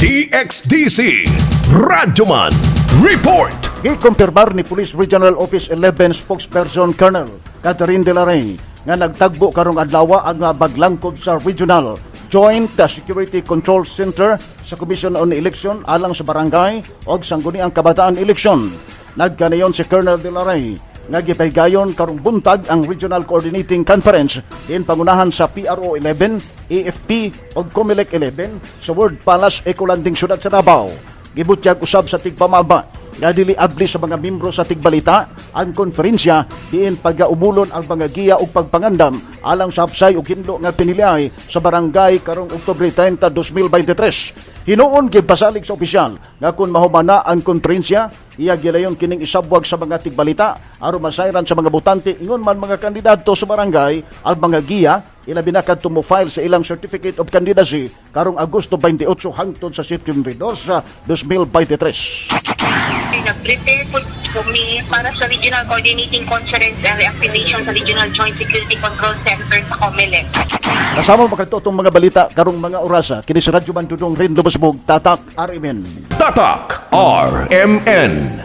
DXDC Radyoman Report. Gikumpirmar ni Police Regional Office 11 spokesperson Colonel Catherine De La Rey nga nagtagbo karong adlaw ang baglangkob sa Regional Joint Security Control Center sa Commission on Election alang sa barangay og Sangguniang Kabataan Election. Nagkanayon si Colonel De La Rey nga gipahigayon karong buntag ang Regional Coordinating Conference diin pangunahan sa PRO 11, AFP ug COMELEC 11 sa World Palace Eco Landing, syudad sa Davao. Gibutyag usab sa tigpamaba nga dili abli sa mga membro sa tigbalita ang konferensya diin pagaumulon ang mga giya ug pagpangandam alang sa hapsay ug hinlo nga piniliay sa barangay karong Oktubre 30, 2023. Hinuon gipasalig sa opisyal nga kung mahumana ang konferensya, iya gilayon kining isabwag sa mga tigbalita aron masayran sa mga botante ingon man mga kandidato sa barangay ang mga giya, ilabi na kadto mo file sa ilang certificate of candidacy karong Agosto 28 hangtod sa September 2, 2023. Nag-prepare po kami para sa Regional Coordinating Conference and Reactivation sa Regional Joint Security Control Center sa COMELEC. Kasama mo itong mga balita karong mga orasa kini sa Radyo Dudong Rin Lubosbog, Tatak RMN. Tatak RMN.